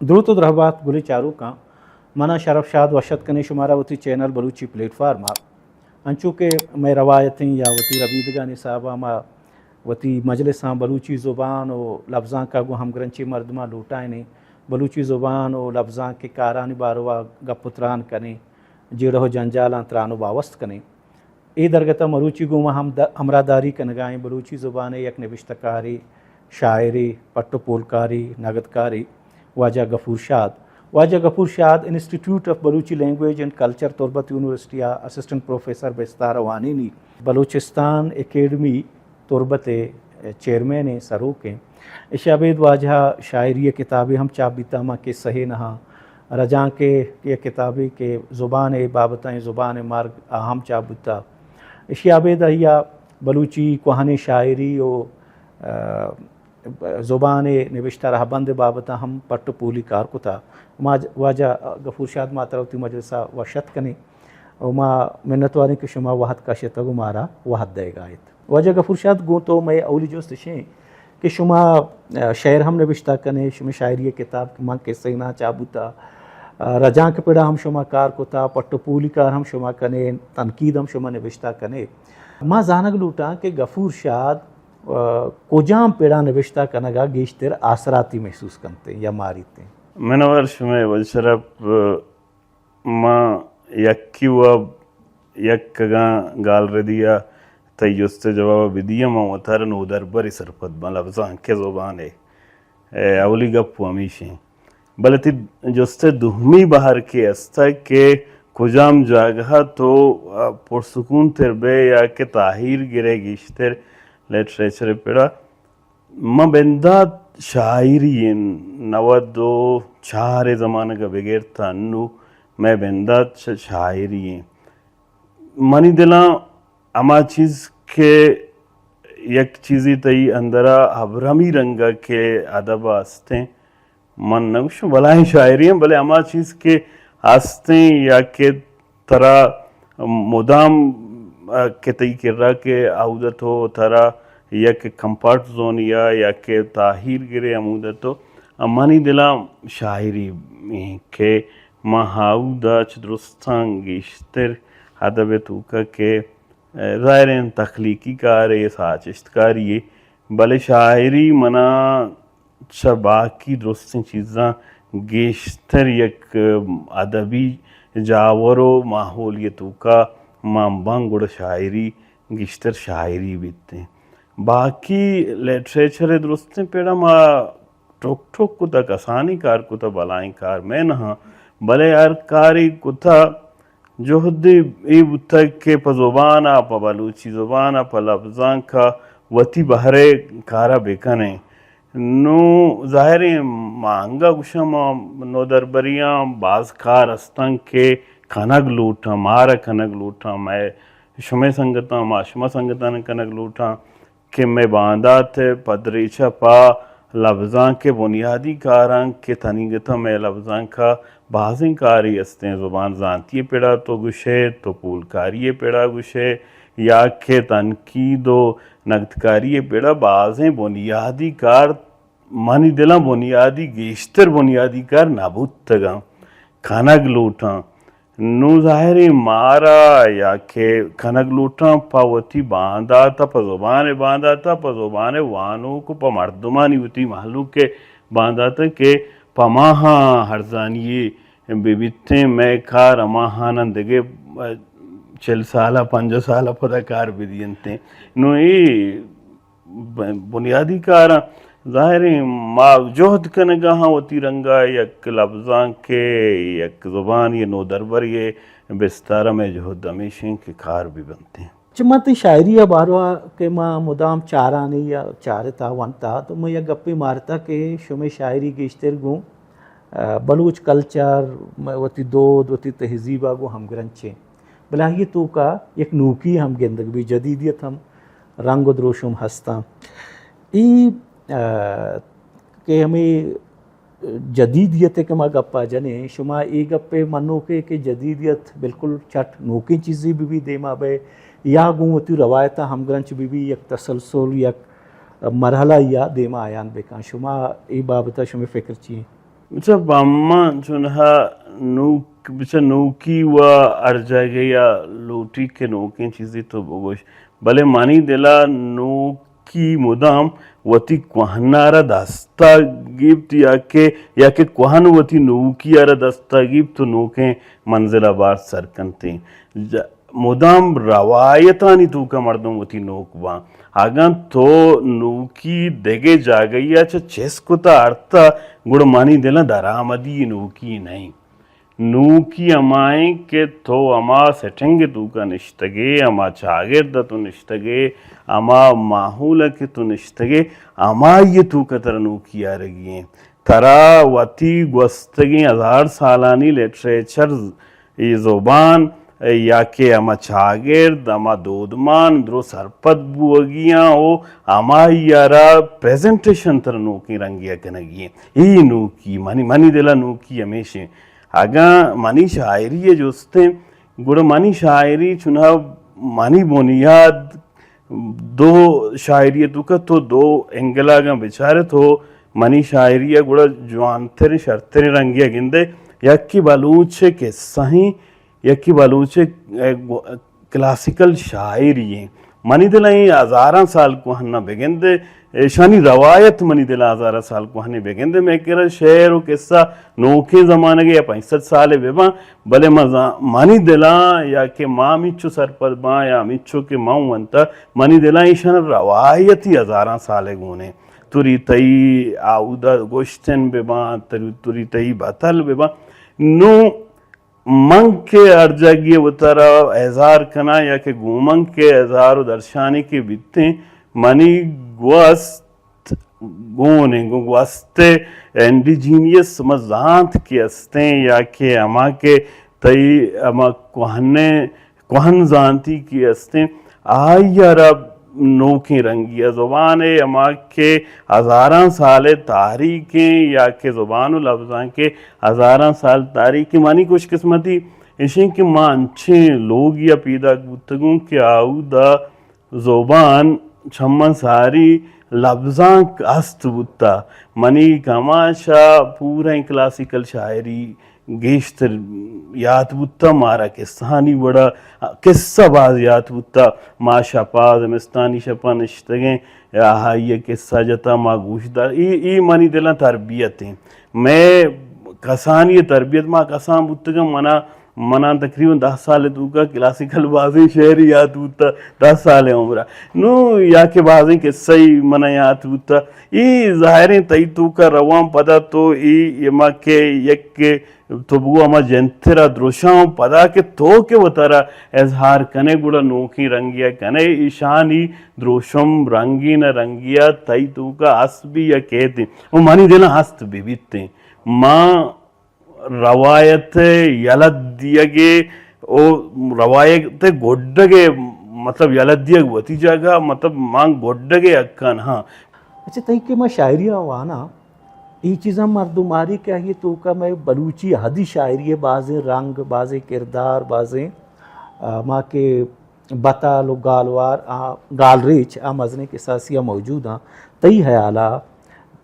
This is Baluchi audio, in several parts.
دروت و درہبات گلیں چاروکاں، منا شرف شاد وش اتک کنیں شمارا وتی چینل بلوچی پلیٹ فارم ء۔ انچو کہ مئے روایتیں یا وتی ربیدگانی حساب ء ما وتی مجلساں بلوچی زبان و لبزانک ء گوں ہمگرنچیں مردماں لوٹائینیں، بلوچی زبان و لبزانک ء کارانی باروا گپ و تران کنیں، جیڑہ و جنجالاں تران و باوست کنیں۔ اے درگت ء مروچی گوں ما ہم د-، ہمراہداری کنگا ایں بلوچی زبان ء یک نبشتہ کارے، شاعرے، پٹ و پولکارے، نگدکارے، واجہ غفور شاد۔ واجہ غفور شاد institute of Balochi language and culture تربت یونیورسٹی ء اسسٹنٹ پروفیسر بستار ء وانینی، بلوچستان اکیڈمی تربت ء چیئرمین ء سروک ایں۔ ایشی ء ابید واجہ شاعری ء کتابے ہم چاپ بیتا، ما کسہ ء نہاں۔ رجانک ء یک کتابے کہ زبان ء بابت ء، زبان ء مرگ، آ ہم چاپ بوتا۔ ایشی ء ابید آئی ء بلوچی کوہنیں شاعری و، آ، زبان ء نبشتہ رہبند ء بابت ء ہم پٹ و پولی کار کتا۔ ما ج-، واجہ غفور شاد، ما ترا وتی مجلس ء وش اتک کنیں و ما منتواریں کہ شما وہد کشتگ و مارا وہد دئیگا ات۔ واجہ غفور شاد، گوں تو مئے اولی جست اش انت کہ شما، آ، شعر ہم نبشتہ کنے، شمئے شاعری ء کتاب کہ من کسہ نا چاپ بوتا، آ، رجانک پڑا ہم شما کار کتا، پٹ و پولی کار ہم شما کنے، تنقید ہم شما نبشتہ کنے۔ ما زانگ لوٹاں کہ غفور شاد، آ، کجام پڑا نبشتہ کنگا گیشتر آسراتی محسوس کنتے یا ماریتے؟ منور شمئے واجہ شرپ، ما یکی و یک اگاں گالردی ء تئی جست ء جواب ء بدیاں، من وتارا نودربرے سرپد باں، لبزانک ء زبان ء۔ اے اولی گپ و ہمیش انت۔ بلے تئی جست ء دومی بہر کہ است کہ کجام جاگہ ء تو، آ، پرسکون تر بئے یا کہ تاہیر گرئے گیشتر لٹریچر ء پڑا۔ من بندات شاعری انت، نود و چار ء زمانگ ء بگر تا انو مئے بندات ش-، شاعری انت۔ منی دلاں ہما چیز کہ یک چیزے تئی اندرا ابرمی رنگ ء کہ ادب ء استیں، من نہ گوشاں بلاہیں شاعری انت، بلے ہما چیز کہ استیں یا کہ ترا مدام، آ، کہ تئی کرا کہ آودا تو ترا یک کمفرٹ زونیا یا کہ تاہیر گرے ہمودا تو، آ، منی دلا شاعری ایں کہ ما آودا چہ درستاں گیشتر ادب ء توکا کہ، آ، ظاہر انت تخلیقی کارے، ساچشتکاری، بلے شاعری منا چہ باقی درستیں چیزاں گیشتر یک ادبی جاور و ماحولی توکا مان باں گڑا شاعری گیشتر شاعری بیتیں۔ باقی لٹریچر ء درستیں پڑا ما ٹک ٹک کتا، کسانی کار کتا، بلائیں کار مئے نہ، بلے ہر کارے کتا جہدے اے بوتگ کہ پہ زبان ء، پہ بلوچی زبان ء، پہ لبزانک ء وتی بہر ء کار ء بہ کنیں۔ نوں ظاہریں ما انگہ گوشاں ما نودربریاں باز کار استاں کہ کنگ لوٹاں، مارا کنگ لوٹاں، مئے شمئے سنگتاں، ما شما سنگتاں کنگ لوٹاں۔ کہ مئے باندات ء پدریچ ء پہ لبزانک ء بنیادی کاراں کہ تنیگت ء مئے لبزانک ء بازیں کارے استیں، زبان زانتی ء پڑا تو گوشئے، تو پولکاری ء پڑا گوشئے، یا کہ تنقید و نگدکاری ء پڑا بازیں بنیادی کار منی دلاں بنیادی، گیشتر بنیادی کار نہ بوتگاں، کنگ لوٹاں۔ نوں ظاہریں مارا یا کہ کنگ لوٹاں پہ وتی باندات ء، پہ زبان ء باندات ء، پہ زبان ء وانوک و پہ مردمانی وتی مہلوک ء باندات ء کہ پہ ماہاں ہرزانی بہ بیتیں، مئے کار ہماہاناں دگہ چل سال ء پنجاہ سال ء پدا کار بہ دینتیں۔ نوں اے ب-، بنیادی کاراں۔ ظاہریں ما جہد کنگا ہاں وتی رنگا یک لبزانکے، یک زبانے، نودربرے بستارا مئے جہد ہمیشیں کہ کار بہ بنتیں۔ چہ ما تئی شاعری ء باروا کہ ما مدام چارانی یا چارتا ونتا تو ما یک گپے مارتا کہ شمئے شاعری گیشتر گوں، آ، بلوچ کلچر، م-، وتی دود، وتی تہذیبا گوں ہمگرنچیں۔ بلے آئی توکا یک نوکی ہم گندگ بی، جدیدیت ہم رنگ و دروشم ہستاں۔ ای، آ، کہ ہمیں جدیدیت کہ ما گپا جنیں، شما ای گپے منوکے کہ جدیدیت بالکل چٹ نوکیں چیزی بی بی دیما بے یا گوں وتی روایتا ہمگرنچ بی بی یک تسلسل، یک مرحلہ یا دیما آیان بکن۔ شما ای بابتا شما فکر چی؟ بچا باماں چونہا نوک، بچا نوکی و ہر جاگہ یا لوٹی کہ نوکیں چیزی تو بگوش، بلے منی دلا نوکی مدام وتی کوہنارا دستا گیپت یا کہ، یا کہ کوہن وتی نوکی آرا دستا گیپت تو نوکیں منزل ء بار سر کنتیں۔ ج-، مدام روایتانی توکا مردم وتی نوک باں۔ اگاں تو نوکی دگہ جاگہی ء چہ چست کتا ارتا، گڑا منی دلاں درآمدی نوکی نئیں۔ نوکی ہمائیں کہ تو ہما سیٹنگ توکا نشتگے، ہما چاگرد تو نشتگے، ہما ماحول کہ تو نشتگے، ہمائی توکا ترا نوکی آرگی ایں۔ ترا وتی گوستگیں ہزار سالانی لٹریچر، اے زبان یا کہ ہما چاگرد، ہما دودمان درو سرپد بوگی آں و ہمائی آرا پریزنٹیشن ترا نوکیں رنگی ء کنگی ایں۔ اے نوکی منی، منی دل ء نوکی ہمیش ایں۔ اگاں منی شاعری ء جستیں، گڑا منی شاعری چونہا منی بنیاد دو شاعری ء توکا تو دو اینگل ء اگاں بچارے تو منی شاعری ء گڑا جوانتریں شرتریں رنگے ء گندے، یکے بلوچ ء قصہ ایں، یکے بلوچ ء، ء، گو-، کلاسیکل شاعری ایں۔ منی دل ء ایں ہزاراں سال کوہن ء بگندے، ایشانی روایت منی دل ء ہزاراں سال کوہنیں بگندے، مئے کرا شعر و قصہ نوکیں زمانگ ء یا پنچ سد سال ء بباں، بلے من زان-، منی دلاں یا کہ ما ہمینچو سرپد باں یا ہمینچو کہ من ونتا، منی دلاں ایشان روایتی ہزاراں سال ء گون ایں۔ توری تئی آودا گوشتن بباں، تر-، توری تئی بتل بباں۔ نوں من کہ ہر جاگہے وتارا اظہار کناں یا کہ گوں من کہ اظہار و درشانی کہ بیتیں، منی گوست گون ایں، گوں گوست ء انڈیجینیس ہما زانت کہ استیں یا کہ ہما کہ تئی ہما کوہنیں، کوہن زانتی کہ استیں، آئی ء را نوکیں رنگی ء زبان ء ہما کہ ہزاراں سال ء تاریخ ایں یا کہ زبان و لبزانک ء ہزاراں سال تاریخ ایں۔ منی خوش قسمتی ایشیں کہ ما انچیں لوگی ء پیداک بوتگوں کہ آودا زبان چمن ساری لبزانک است بوتا۔ منی کماش ء پوریں کلاسیکل شاعری گیشتر یات بوتا، مارا قصہانی وڑا قصہ باز یات بوتا۔ ما شپا زمستانی شپا نشتگیں، آہائی ء قصہ جتا ما گوش دار۔ ای، ای منی دلاں تربیت ایں۔ مئے کسانی تربیت، ما کسان بوتگاں، منا منا تقریباً دہ سال ء توکا کلاسیکل بازیں شعر یات بوتا، دہ سال ء عمر ء۔ نوں یا کہ بازیں قصہ ای منا یات بوتا۔ ای ظاہریں تئی توکا روان پدا تو ای، اما کہ یک تو بگو اما جنترا دروشاں پدا کہ تو کہ وتارا اظہار کنے گڑا نوکیں رنگی ء کنے، ایشانی دروشم رنگی نہ رنگی ء تئی توکا ہست بی یا کیت ایں۔ و منی دلاں ہست بی بیت ایں۔ ما روایت ء یلہ دیگ ء او روایت ء گڈگ ء مطلب یلہ دیگ وتی جاگہ، مطلب مان گڈگ ء حقان ہاں۔ اچھا، تئی کہ ما شاعری ء واناں، اے چیزاں مردم آری کہ آئی توکا مئے بلوچی ہدی شاعری ء بازیں رنگ، بازیں کردار، بازیں، آ، ما کہ بتل و گالوار، آ، گالریچ، آ مزنیں کساسی ء موجود آں۔ تئی ہیال ء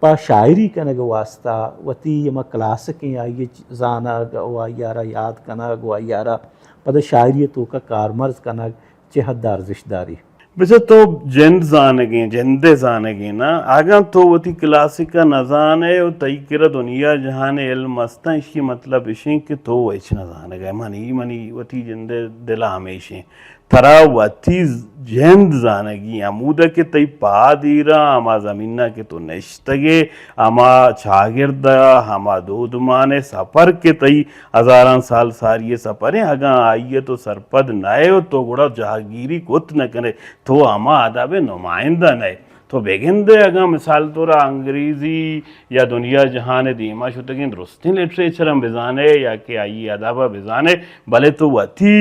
پہ شاعری کنگ ء واسطہ وتی ہما کلاسکیں آئی ء زانگ و آئی ء را یاد کنگ و آئی ء را پدا شاعری ء توکا کارمرز کنگ چہ حد ء ارزشت داری؟ بچا تو جند زانگیں، جند ء زانگیں نا، اگاں تو وتی کلاسک ء نہ زانئے و تئی کرا دنیا جہان ء علم استاں، ایشی مطلب اشیں کہ تو ہچ نہ زانگ ء۔ منی، منی وتی جند ء دل ء ہمیشیں۔ ترا وتی جند زانگی، ہمودا کہ تئی پاد ایراں، ہما زمین ء کہ تو نشتگے، ہما چاگرد ء، ہما دودمان ء سفر کہ تئی ہزاراں سال ساری ء سفر ایں، اگاں آئی ء تو سرپد نہ ئے و تو گڑا جہگیری کت نہ کن ئے، تو ہما ادب ء نمائندہ نہ ئے۔ تو بگندے اگاں مثال طور ء انگریزی یا دنیا جہان ء دیما شتگیں درستیں لٹریچر ہم بزانے یا کہ آئی ادب ء بزانے، بلے تو وتی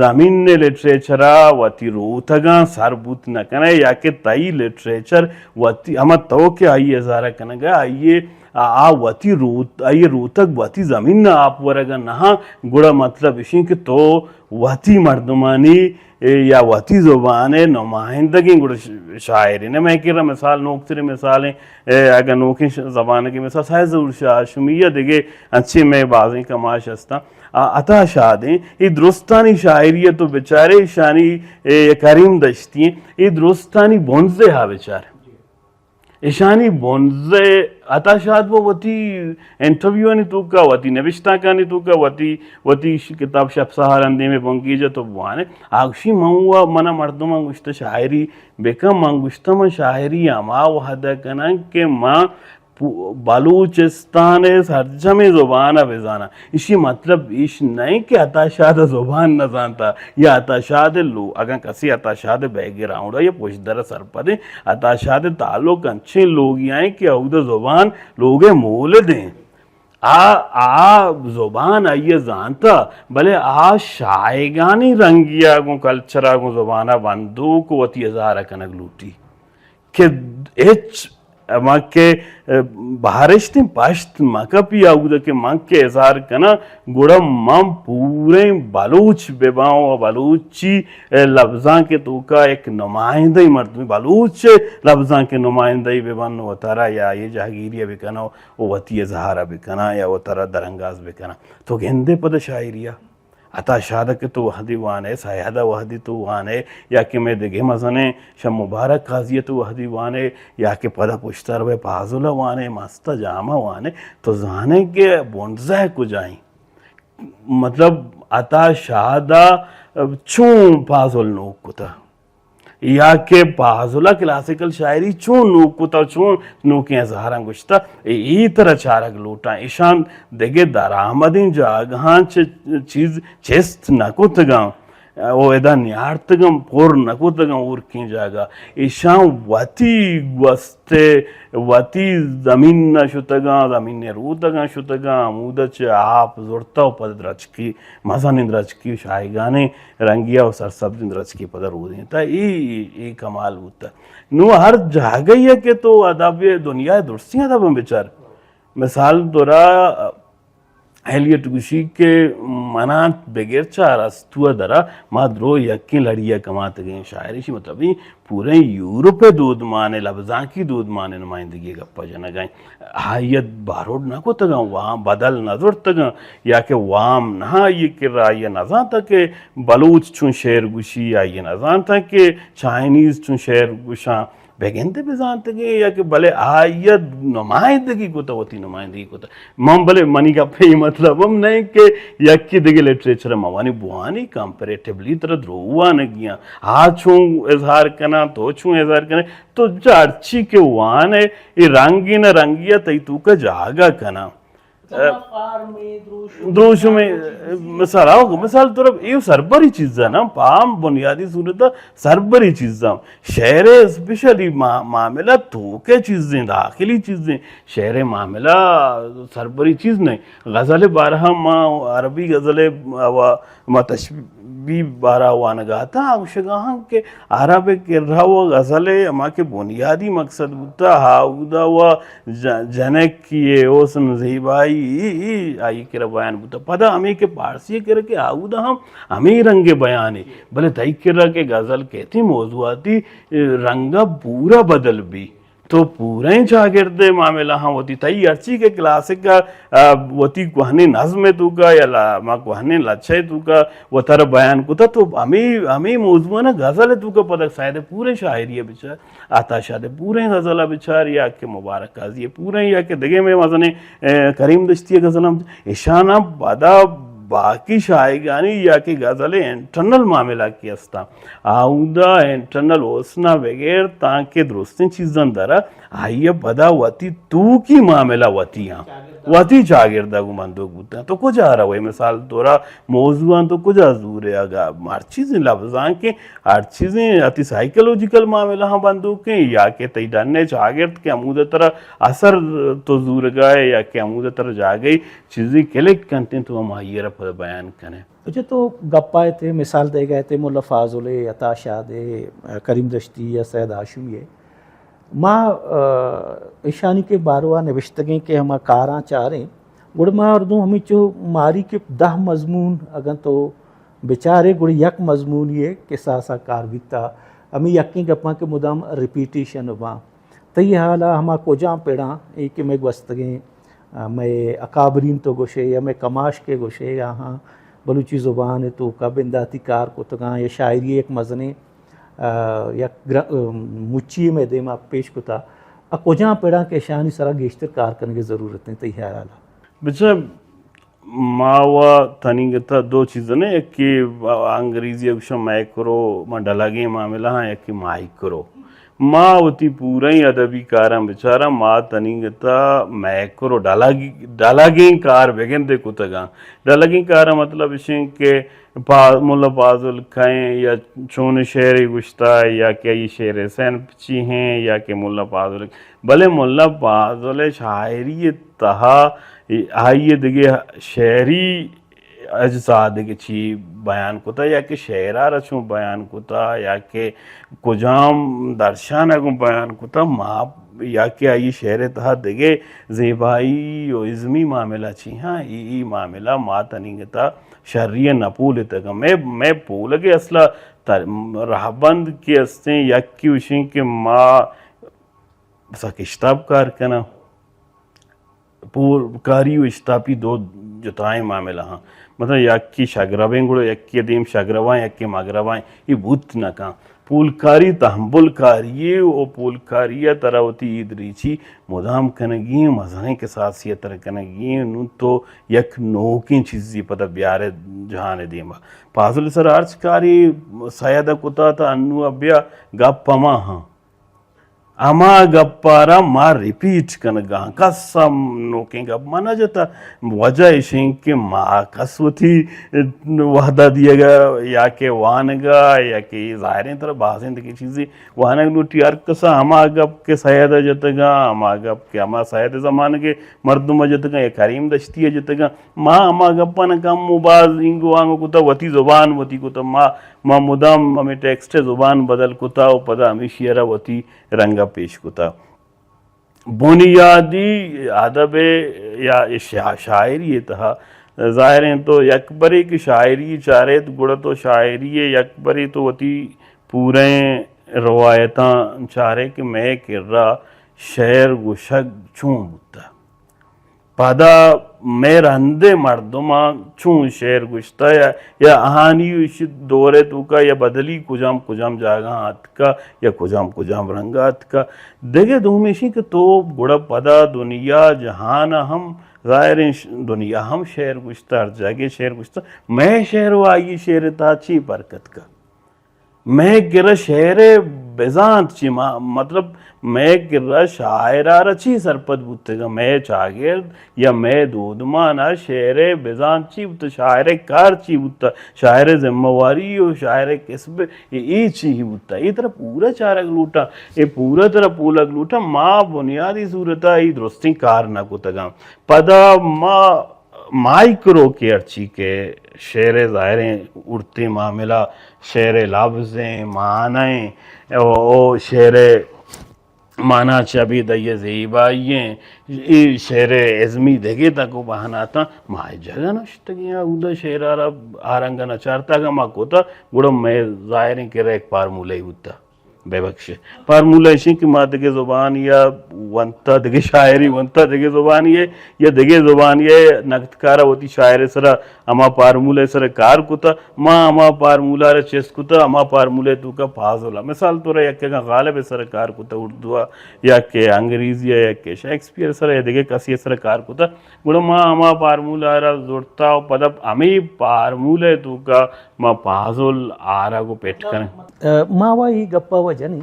زمین ء لٹریچر ء وتی روتگاں سر بوت نہ کن ئے یا کہ تئی لٹریچر وتی ہما تو کہ آئی ء اظہار کنگ ء آئی ء آ، آ وتی روت، آئی روتگ وتی زمین ء آپ ورگ ء نہ، گڑا مطلب اشیں کہ تو وتی مردمانی، اے، یا وتی زبان ء نمائندگیں گڑا ش-، شاعرے نہ۔ مئے کرا مثال، نوکتریں مثالیں، اے، اگاں نوکیں ش-، زبانگیں مثال، سید ظہور شاہ ہاشمی یا دگہ انچیں مئے بازیں کماش ہستاں۔ آ، عطا شاد ایں، اے درستانی شاعری ء تو بچارے، ایشانی، اے، کریم دشتی ایں، اے درستانی بنزے ہا بچار۔ ایشانی بنزے، عطا شاد وہ وتی انٹرویوانی توکا، وتی نبشتانکانی توکا، وتی، وتی ش-، کتاب شپ سہاران دیمے بنگیج تو بوانے۔ آگشی من و منا مردماں گوشت شاعری بکن، من گوشتہ من شاعری ہما وہدہ کناں کہ من پو-، بلوچستان ء سرجمیں زبان ء بزاناں۔ ایشی مطلب ایش نہ انت کہ عطا شاد ء زبان نہ زانتا یا عطا شاد ء لو-، اگاں کسی عطا شاد ء بیک گراؤنڈ ء یا پشدر ء سرپدیں، عطا شاد ء تعلق انچیں لوگی ء کہ اود ء زبان لوگ ء مولد ایں۔ آ، آ زبان آئی ء زانتا، بلے آ شاہگانی رنگی ء گوں کلچر ء گوں زبان ء بندوک وتی اظہار ء کنگ لوٹی۔ کہ ہچ من کہ بہرشتیں پشت مکپی آ اود کہ من کہ اظہار کناں، گڑا من پوریں بلوچ بباں و بلوچی لبزانک توکا ایک نمائندہ مردمی بلوچ لبزانک نمائندہ بباں و ترا یا یہ جہگیری بکناں و وتی اظہار بکناں یا و ترا درانگاز بکناں۔ تو گندے پد شاعری عطا شاد ء کہ تو وہدی وانئے، سید ء وہدی تو وانئے، یا کہ مئے دگہ مزنیں شہ مبارک قاضی ء تو وہدی وانئے، یا کہ پدا پشتر بئے پازل ء وانئے، مست ء جام ء وانئے، تو زانئے کہ بنزہ کجائیں؟ مطلب عطا شاد ء چون پازل نوک کتہ؟ یا کہ پازل ء کلاسیکل شاعری چون نوک کتہ، چون نوکیں اظہاراں گوشتہ، اے، اے ترا چارگ لوٹاں۔ ایشاں دگہ درآمدیں جاگہاں چہ چیز چست نہ کتگاں، او ادا نیارتگاں، پر نہ کتگاں ہورکیں جاگہ۔ ایشاں وتی گوست ء وتی زمین ء شتگاں، زمین ء روتگاں شتگاں، ہمود ء چہ آپ زرتہ و پد درچکی، مزنیں درچکی و شاہگانیں رنگی ء و سرسبزیں درچکی پدا رودینتہ۔ اے، اے، اے کمال بوتہ۔ نوں ہر جاگہے ء کہ تو ادب ء دنیا ء درستیں ادب ء بچار۔ مثال طورا ایلیٹ گوشی کہ منا بگر چہ ارسطو ء درا ما درو یکیں لڑی ء کماتگیں شاعر، ایشی مطلب ایں پوریں یورپ ء دودمان ء لبزانکی دودمان ء نمائندگی ء گپ ء جنگ ء انت۔ آئی ء بارود نہ کتگاں، وام بدل نہ زرتگاں، یا کہ وام نہ آئی ء کرا، آئی ء نہ زانتگ کہ بلوچ چون شعر گوشی، آئی ء نہ زانتگ کہ چائنیز چون شعر گوشاں، بگندے بزانتگیں، یا کہ بلے آئی ء نمائندگی کتہ، وتی نمائندگی کتہ۔ من بلے منی گپ ء اے مطلب ہم نہ انت کہ یکے دگہ لٹریچر ء مہ وانی، بوانی، کمپیریٹیولی ترا درو وانگی آں۔ آ چون اظہار کناں، تو چون اظہار کنئے، تو چہ ہرچی کہ وان ئے، اے رنگی نہ رنگی ء تئی توک ء جاگہ کناں۔ دروشمے، مثال، آؤ، مثال طور اے سربری چیز ء نا، پام بنیادی صورت ء سربری چیز ء۔ شعر ء اسپیشلی ما-، معاملہ توک ء چیزیں، داخلی چیزیں۔ شعر ء معاملہ سربری چیز نہیں۔ غزل ء بارہ ما عربی غزل ء و ما تشبیہ بارہ وانگا اتاں، گوشگا ہاں کہ عرب ء کرا و غزل ء ہما کہ بنیادی مقصد بوتا، ہا اودا و ج-، جنکی ء حسن زیبائی ای، ای آئی کرا بیان بوتا۔ پدا ہمیں کہ پارسی ء کرا کہ آ اودا ہم ہمیں رنگ ء بیان ء، بلے تئی کرا کہ غزل کہتی موضوعاتی رنگ ء پورا بدل بی۔ تو پوریں چاگرد ء معاملہ ہاں وتی، تئی ہرچی کہ کلاسک ء، آ، وتی کوہنیں نظم ء توکا یا لا-، ما کوہنیں لچہ ء توکا وتارا بیان کتا، تو ہمیں، ہمیں موضوع نا غزل ء توکا پدا سید ء پوریں شاعری ء بچار، عطا شاد ء پوریں غزل ء بچار، یا کہ مبارک قاضی ء پوریں، یا کہ دگہ میں مزنیں، اے، کریم دشتی ء غزل ہم، اشانا پدا باقی شاعرگانی یا کہ غزل ء انٹرنل معاملہ کہ استاں، آودا انٹرنل حسن ء بغیر تانکہ درستیں چیزاں درا، آئی ء پدا وتی توکی معاملہ وتی آں، وتی چاگرد ء گوں بندوک بوتاں۔ تو کجا روئے؟ مثال طورا موضوعاں تو کجا زورے؟ اگا ہر چیزیں لبزانکیں، ہر چیزیں اتی سائیکولوجیکل معاملہ ہم بندوکیں، یا کہ تئی ڈن ء چاگرد کہ ہمود ء ترا اثر تو زورگائے یا کہ ہمود ء ترا جاگہی چیزیں کلک کنتیں تو ہم آئی ء را پدا بیان کنے۔ اچھا، تو گپ ء ات، مثال دیگ ء ات، ملا فاضل ء، عطا شاد ء، کریم دشتی ء، سید ہاشمی ء۔ ما، آ، ایشانی کہ باروا نوشتگیں کہ ہما کاراں چاریں، گڑا ما اردو ہمینچو ماری کہ دہ مضمون اگاں تو بچارے، گڑا یک مضمونے کہ ساسا کار بیتا، ہمیں یکیں گپاں کہ مدام ریپیٹیشن باں۔ تئی حالا ہما کجام پڑاں، اے کہ مئے گوستگیں، آ، مئے اکابرین تو گوشے یا مئے کماش کے گوشے، آہاں بلوچی زبان ء توکا بنداتی کار کتگاں یا شاعری یک مزنیں، آ، یک گر-، آ، مچی مئے دیما پیش کتا۔ آ کجام پڑاں کہ اشانی سرا گیشتر کار کنگے ضرورت ہیں تئی حیالا؟ بچہ، ما و تنیگتا دو چیز نے، یکی انگریزی گوشن میکرو، ما ڈلگیں معاملہ ہاں، یکی مائیکرو۔ ما وتی پوریں ادبی کاراں بچاراں، ما تنیگتا میکرو ڈلگ-، ڈلگیں کار بگندے کتگاں۔ ڈلگیں کار مطلب اشیں کہ پا-، ملا پازل کئیں یا چون شعرے گوشتا یا کہ ای شعر حسین پچی ہیں یا کہ ملا پازل، بلے ملا پازل شاعری تہا آئی دگہ شعری اجزا دگہ چی بیان کتا یا کہ شعرا را چون بیان کتا یا کہ کجام درشان گوں بیان کتا، ما یا کہ آئی شعر تہا دگہ زیبائی و ازمی معاملہ چی ہاں، ای، ای معاملہ ما تنیگتا شری نہ پولتگ۔ میں، میں پولگے اصلا تر-، رہبند کہ استیں، یکی وشیں کہ ما سک اشتاپ کار کناں۔ پولکاری و اشتاپی دو جتائیں معاملہ ہاں۔ مثلاً یکی شگربیں گڑا یکی دیم شگرباں، یکی مگرباں، یہ بوت نہ کن۔ پولکاری تحمل کاری و پولکاری ترا وتی اید ریچی مدام کنگی، مزنیں کساسی تر کنگی، نوں تو یک نوکیں چیزی پدا بیارے جہان دیما۔ پازل سر ہرچ کاری سید کتا تا انو بیا گپ ہما ہاں۔ ہما گپارا ما ریپیٹ کنگا، کس ہم نوکیں گپ ما نہ جتا۔ وجہ اشیں کہ ما کس وتی وہدہ دیگا یا کہ وانگا یا کہ ظاہریں طرح بازیں دگہ چیزی وانگ لوٹی۔ ہر کسا ہما گپ کہ سید جتگا، ہما گپ کہ ہما سید زمانگے مردم جتگا یا کریم دشتی جتگا، ما ہما گپاں کم و باز اینگو آنگو کتا، وتی زبان وتی کتا۔ ما، ما مدام ہمیں ٹیکسٹ زبان بدل کتا و پدا ہمیشی را وتی رنگا پیش کتا۔ بنیادی ادب یا شا-، شاعری تہا ظاہر ہیں تو یک برے کہ شاعری چاریت گڑا تو شاعری یک برے تو وتی پوریں روایتاں چارے کہ مئے کرا شعر گوشگ چون بوتا۔ پدا مئے رندیں مردماں چون شعر گوشتہ یا، یا آہانی اش دور ء توکا یا بدلی کجام کجام جاگہاں اتکا یا کجام کجام رنگا اتکا۔ دگہ دومیشی کہ تو گڑا پدا دنیا جہان ء ہم ظاہریں ش-، دنیا ہم شعر گوشتہ، ہر جاگہ شعر گوشتہ، مئے شعر و آئی شعر ء تہا چی فرق اتکا؟ مئے کرا شعر ء بزانت چی ما-، مطلب، مئے کرا شاعر ء را چی سرپد بوتگا؟ مئے چاگرد یا مئے دودمان ء شعر ء بزانت چی بوتگ؟ شاعر ء کار چی بوتگ؟ شاعر ء ذمہ واری و شاعر ء کسب ء اے، اے چی بوتگ؟ اے ترا پورا چارگ لوٹا، اے پورا ترا پولگ لوٹا۔ ما بنیادی صورت ء اے درستیں کار نہ کتگاں۔ پدا ما مائیکرو کہ ہرچی کہ شعر ء ظاہریں اڑتیں معاملہ، شعر ء لبزیں معنی او، او شعر ء معنی چہ بید ء زیبائی ایں، اے شعر ء ازمی دگہ تک و بہاناتاں ما اے جگہ نشتگیں، اودا شعر ء را آرنگ ء نہ چارتگ، ما کتہ، گڑا مئے ظاہریں کہ یک پارمولہ بوتہ۔ ببخش۔ فارمولہ ایشیں کہ ما دگہ زبان یا ونتا، دگہ شاعری ونتا، دگہ زبانی ہے یا دگہ زبانی ہے، نقدکارا وتی شاعر سرا ہما فارمولہ سرا کار کتا، ما ہما فارمولہ را چست کتا، ہما فارمولہ توکا فاضل۔ مثال طور یک، اگاں غالب سرا کار کتا اردو یا کہ انگریزی یا کہ شیکسپیئر سرا یا دگہ کسی سرا کار کتا، گڑا ما ہما فارمولہ را زرتا و پدا ہمے فارمولہ توکا ما پازل آرگ و پٹ کنیں۔ ء، ما وا اے گپ ء و جنیں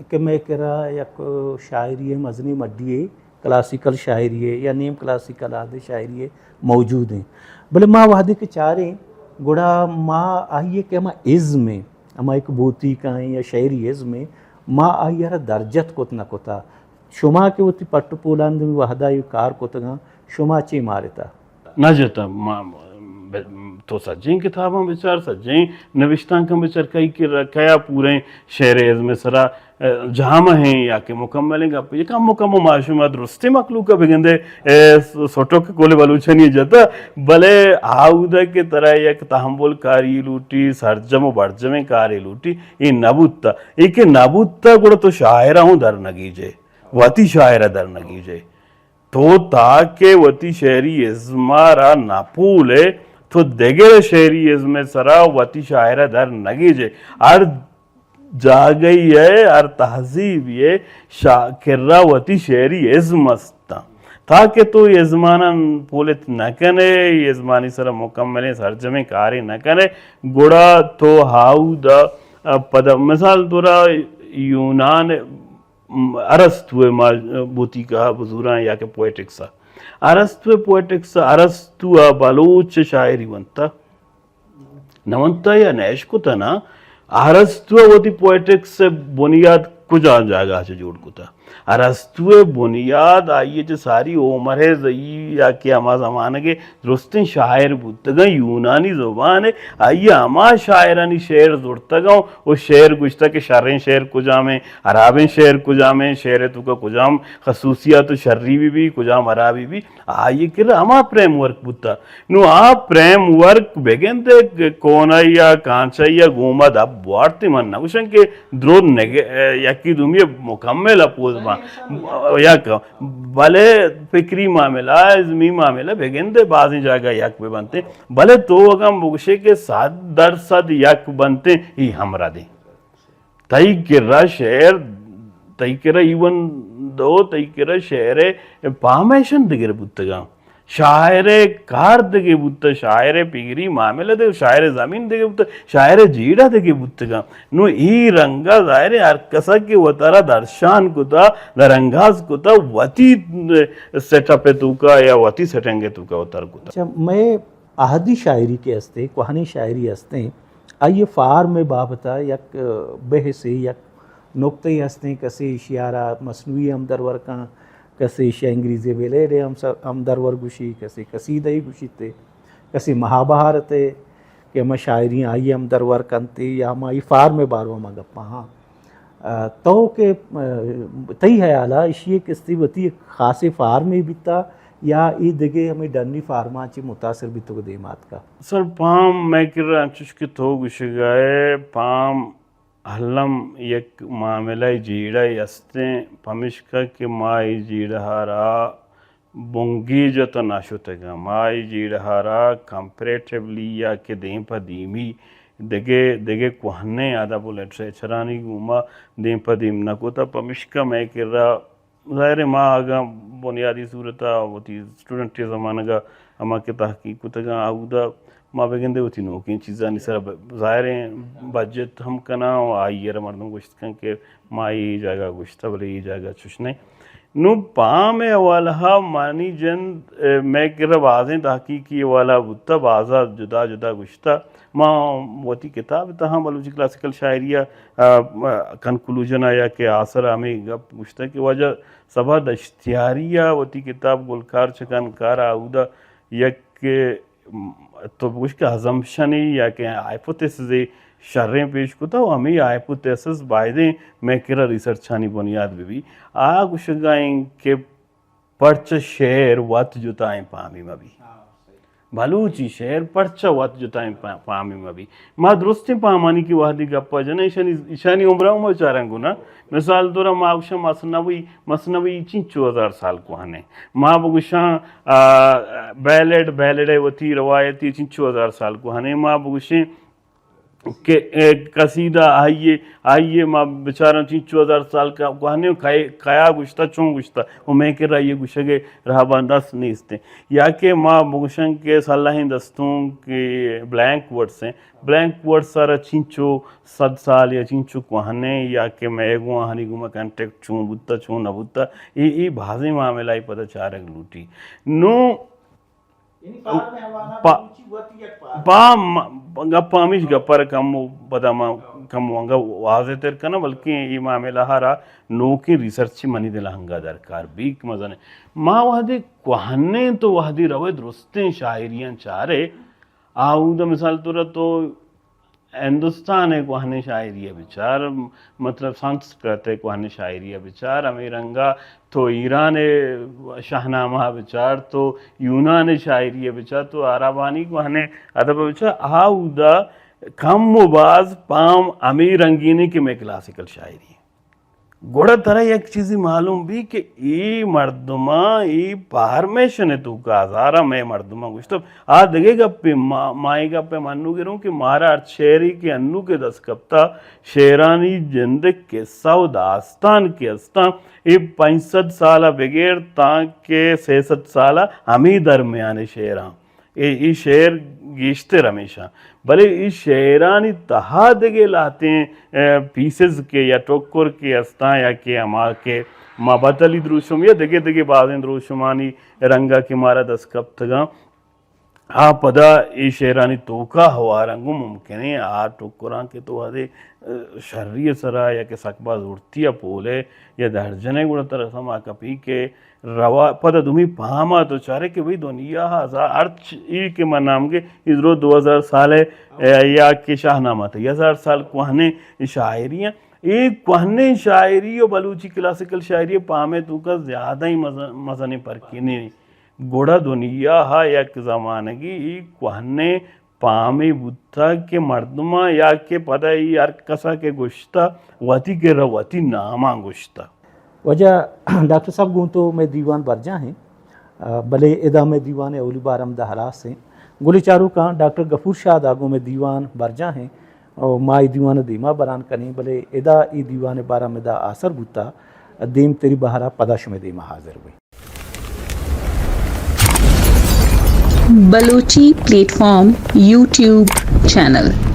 کہ مئے کرا یک شاعری ء مزنیں مڈی ء، کلاسیکل شاعری ء یا نیم کلاسیکل آدے شاعری ء موجود ایں، بلے ما وہدے کہ چاریں گڑا ما آئی ء کہ ہما ازم ء، ہما یک بوتیکائیں یا شعری ازم ء، ما آئی ء را درجت کت نہ کتا۔ شما کہ وتی پٹ و پولاندنی وہدا اے کار کتگاں، شما چے مارتا؟ نہ جتا، ما، تو سجیں کتاباں بچار، سجیں نبشتانکاں بچار، کئی کہ ر-، کیا پوریں شعر ازم ءِ سرا، ا، جامہ ہیں یا کہ مکمل ہیں گپ۔ یک ہم مکمل ما شما درستیں مخلوق ءَ بگندے، اے س-، سٹک کل بلوچانی جتا، بلے آودا کہ ترا یک تحمل کاری لوٹی، سرجم و برجمیں کاری لوٹی، اے نبوتا۔ اے کہ نبوتا گڑا تو شاعرہ ہوں در نگیجے، وتی شاعرہ در نگیجے۔ تو تاکہ وتی شعری ازمارا نہ پولے، تو دگہ شعری ازم ءِ سرا وتی شاعرہ در نگیجے۔ ہر جاگہی ءَ، ہر تہذیبی ءَ شا-، کرا وتی شعری ازم استاں۔ تاکہ تو اے ازماناں پولت نہ کنے، اے ازمانی سرا مکملیں سرجمیں کارے نہ کنے، گڑا تو ہاودا، ا، پدا مثال تورا یونان م-، ارسطو ءِ ما بوتیکا بزوراں یا کہ پوئٹکس ءَ۔ ارسطو ءِ پوئٹکس ءَ، ارسطو ءَ بلوچ شاعری ونتہ؟ نہ ونتہ یا نہ اشکتہ نا؟ ارسطو ءَ وتی پوئٹکس ءِ بنیاد کجا جاگہ چہ جوڑ کتہ؟ ارسطو ءِ بنیاد آئی ءَ چہ ساری ہومر ءِ زئی یا کہ ہما زمانگ ءِ درستیں شاعر بوتگاں، یونانی زبان ءَ آئی ءَ ہما شاعرانی شعر زرتگاں و شعر گوشتہ کہ شریں شعر کجامیں، ہرابیں شعر کجامیں، شعر ءِ توکا کجام خصوصیات و شری بی بی، کجام ہرابی بی، آئی ءِ کرا ہما فریم ورک بوتہ۔ نوں آ فریم ورک بگندے کہ کونائی ءَ کانچائی ءَ گوما دپ بوارتی، من نہ گوشاں کہ درو نگ-، یکی دومی مکمل اپوز باں۔ یک، بلے فکری معاملہ، ازمی معاملہ بگندے بازیں جاگہ یک بہ بنتے، بلے تو اگاں بگوشے کہ صد درصد یک بنتے، ای ہمرا دیں۔ تئی کرا شعر، تئی کرا ایون دو، تئی کرا شعر ءِ پامیشن دگر بوتگاں۔ شاعر ءِ کار دگہ بوتہ، شاعر ءِ پگری معاملہ دگہ، شاعر ءِ زمین دگہ بوتہ، شاعر ءِ جیڑہ دگہ بوتگاں۔ نوں اے رنگا ظاہر ہے ہر کسا کہ وتارا درشان کتا، درانگاز کتا، وتی سیٹ اپ ءِ توکا یا وتی سیٹنگ ءِ توکا وتارا کتا۔ اچھا، مئے عہدی شاعری کہ استیں، کوہنیں شاعری استیں، آئی ءِ فارم ءِ بابت ءَ یک بحثے، یک نکتہ ئے استیں، کسے ایشی ءَ را مثنوی ہم درور کن، کسے ایشی ءَ انگریزی بیلیڈ ءَ ہم س-، ہم درور گوشی، کسے قصیدہ ئے گوشیت، کسے مہابھارت ءَ کہ ہما شاعری آئی ءَ ہم درور کنت یا ہما آئی فارم ءِ باروا ما گپاں ہاں۔ ءَ، تو کہ، ءَ، تئی ہیال ءَ ایشی ءِ کستی وتی یک خاصیں فارمے بیتا یا اے دگہ ہمے ڈنی فارماں چہ متاثر بیتگ ءُ دیم آتکا؟ سر، پام مئے کرا انچوش کہ تو گوشگا ئے، پام الم یک معاملہ جیڑہ استیں، پمشکا کہ ما اے جیڑہ ءَ را بنگیج ءَ تہ نہ شتگاں۔ ما اے جیڑہ ءَ را کمپریٹیولی یا کہ دیم پہ دیمی دگہ، دگہ کوہنیں ادب و لٹریچرانی گوما دیم پہ دیم نہ کتہ۔ پمشکا مئے کرا ظاہر ہے ما اگاں بنیادی صورت ءَ وتی اسٹوڈنٹی زمانگ ءَ ہما کہ تحقیق کتگاں، اودا ما بگندے وتی نوکیں چیزانی سرا ب-، ظاہر ہے بجت ہم کناں و آئی ءَ را مردم گوشت کن کہ ما اے جاگہ گوشتہ، بلے اے جاگہ چوش نہ۔ نوں پام ءِ حوالہ ءَ منی جند، ءَ، مئے کرا بازیں تحقیقی حوالہ بوتہ، بازا جدا جدا گوشتہ۔ ما وتی کتاب ءِ تہا بلوچی کلاسیکل شاعری ءِ، ءَ، کنکلوژن ءَ یا کہ آسر ءَ ہمے گپ گوشتہ کہ واجہ صبا دشتیاری ءَ وتی کتاب گلکار چکن کار ءَ اودا یک تو بگوش کہ ازمپشنے یا کہ ہائپوتھیسسے شریں پیش کتہ و ہمے ہائپوتھیسس بایدیں مئے کرا ریسرچانی بنیاد بہ بی۔ آ گوشگا ایں کہ پرچہ شعر وت جتائیں پامی مہ بی۔ بلوچی شعر پرچہ وت جتائیں پا-، پامی مہ بی۔ ما درستیں پامانی کہ وہدی گپا جناں، ایشانی، ایشانی عمرا ہم چاراں گنا۔ مثال طورا ما گوشاں مثنوی، مثنوی چنچو ہزار سال کوہنیں۔ ما بگوشاں، آ، بیلڈ، بیلڈ ءِ وتی روایتی چنچو ہزار سال کوہنیں۔ ما بگوشیں کہ، اے، قصیدہ آئی ءِ، آئی ءِ ما بچاراں چنچو ہزار سال کا-، کوہنیں، کئے-، کیا گوشتہ، چون گوشتہ، و مئے کرا آئی ءِ گوشگ ءِ راہبند است نیست۔ یا کہ ما بگوشاں کہ سلہیں دستونک کہ بلینک ورڈز ایں، بلینک ورڈز سرا چنچو صد سال یا چنچو کوہنیں یا کہ مئے گوں آہانی گوما کانٹیکٹ چون بوتہ، چون نہ بوتہ، اے، اے بازیں معاملہ ءَ پدا چارگ لوٹی۔ نوں پا-، پا-، گپ ہمیش گپ ءَ را کمو پدا ما کمو انگا واضح تر کناں، بلکیں اے معاملہ ءَ را نوکیں ریسرچ منی دل ءَ انگا درکار بیت کہ مزنیں۔ ما وہدے کوہنیں تو وہدے روئے درستیں شاعریاں چارے، آ اودا مثال طور تو ہندوستان ءِ کوہنیں شاعری ءَ بچار، مطلب سنسکرت ءِ کوہنیں شاعری ءَ بچار، ہمے رنگا تو ایران ءِ شاہنامہ ءَ بچار، تو یونان ءِ شاعری ءَ بچار، تو عربانی کوہنیں ادب ءَ بچار، آ اودا کم و باز پام ہمے رنگینے کہ مئے کلاسیکل شاعری ءَ۔ گڑا ترا یک چیزے معلوم بی کہ اے مردماں، اے پارمیشن ءِ توکا ہزاراں مئے مردماں گوشتہ، آ دگہ گپے، ما، ما اے گپے منوگروں کہ مارا ہر شعرے کہ انو کہ دست کپتا، شعرانی جند ءِ قصہ و داستان کہ استاں، اے پنچ سد سال ءَ بگر تاں کہ سے سد سال ءَ ہمے درمیان ءِ شعراں۔ اے، اے شعر گیشتر ہمیشاں۔ بلے اے شعرانی تہا دگہ لہتیں، اے، پیسز کہ یا ٹکر کہ استاں یا کہ ہما کہ ما بتلی دروشم یا دگہ دگہ بازیں دروشمانی رنگا کہ مارا دست کپتگاں، آ پدا اے شعرانی توکا ہوار انت، گوں ممکن ایں آ ٹکراں کہ تو ہدے، اے، شری ءِ سرا یا کہ سک باز زورتی ءَ پولے یا درجنے گڑا ترا سما کپی کہ روا، پدا دومی پاما تو چارے کہ بھئی دنیا ہزار، ہرچ ای کہ من نام گے، ادرو دو ہزار سال ہے، اے، یا کہ شاہنامہ تئی ہزار سال کوہنیں شاعری ہیں۔ اے کوہنیں شاعری و بلوچی کلاسیکل شاعری پامے توکا زیادہ ہی مزن، مزنیں فرقی نہیں۔ گڑا دنیا ہا یک زمانگی ای کوہنیں پامے بوتگ کہ مردماں یا کہ پدا ای ہر کسا کہ گوشتہ وتی کرا وتی ناماں گوشتہ۔ واجہ ڈاکٹر صاحب، گوں تو مئے دیوان برجاہ ہیں، آ، بلے ادا مئے دیوان اولی بار ہمدا ہلاس ہیں۔ گلیں چاروکاں، ڈاکٹر غفور شاد ءَ گوں مئے دیوان برجاہ ہیں، او ما اے دیوان دیما بران کنیں، بلے ادا اے دیوان بارا مئے دا آسر بوتا، دیم تری بہرا پدا شمئے دیما حاضر بیں۔ Balochi plate form YouTube channel.